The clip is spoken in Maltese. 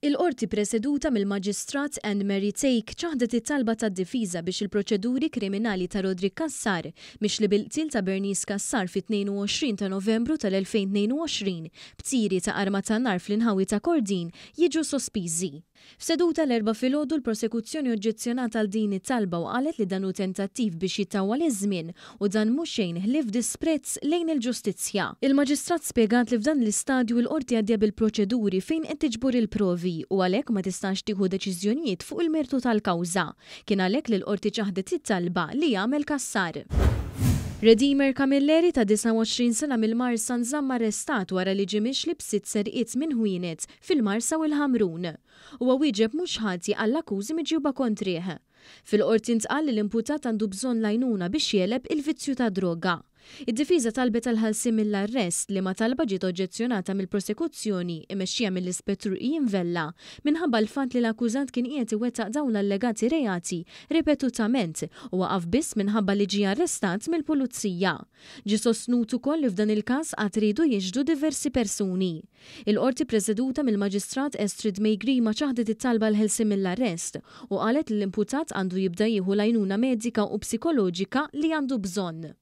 Il-Qorti preseduta mill-Maġistrat Anne Mary Thake ċaħdet it-talba tad-difiża biex il-proċeduri kriminali ta' Roderick Cassar, mixli bil-qtil ta' Bernice Cassar fit-22 ta' Novembru tal-2022 b'tiri ta' arma tan-nar fl-inħawi ta' Kordin, jiġu sospiżi. F'seduta l-Erbgħa filgħodu l-prosekuzzjoni oġġezzjonat għal din it-talba u qalet li dan hu tentattiv biex jittawwal iż-żmien u dan mhu xejn ħlief disprezz lejn il-ġustizzja. Il-Maġistrat spjegat li f'dan l-istadju l-Qorti għaddejja bil-proċeduri fejn qed tiġbor il-provi u għalhekk ma tistax tieħu deċiżjonijiet fuq il-mertu tal-kawża. Kien għalhekk li l-Qorti ċaħdet it-talba li għamel Cassar. Redimer Camilleri ta' 29 sena mill-Marsa nżamm arrestat wara li ġie mixli b'sitt serqiet minn ħwienet fil-Marsa u l-Ħamrun. Huwa wieġeb mhux ħati għall-akkużi miġjuba kontrih. Fil-Qorti ntqal li l-imputat għandu bżonn l-għajnuna biex jegħleb il-vizzju tad-droga. Id-difiża talbet għall-ħelsien mill-arrest, liema talba ġiet oġġezzjonata mill-prosekuzzjoni, imexxija mill-Ispettur Ian Vella, minħabba l-fatt li l-akkużat kien qiegħed iwettaq dawn l-allegati reati ripetutament u waqaf biss minħabba li ġie arrestat mill-Pulizija. Ġie sostnut ukoll li f'dan il-każ għad riedu jixhdu diversi persuni. Il-Qorti ppreseduta mill-Maġistrat Estrid May Grima ċaħdet it-talba għall-ħelsien mill-arrest u qalet li l-imputat għandu jibda jieħu l-għajnuna medika u psikoloġika li għandu bżonn.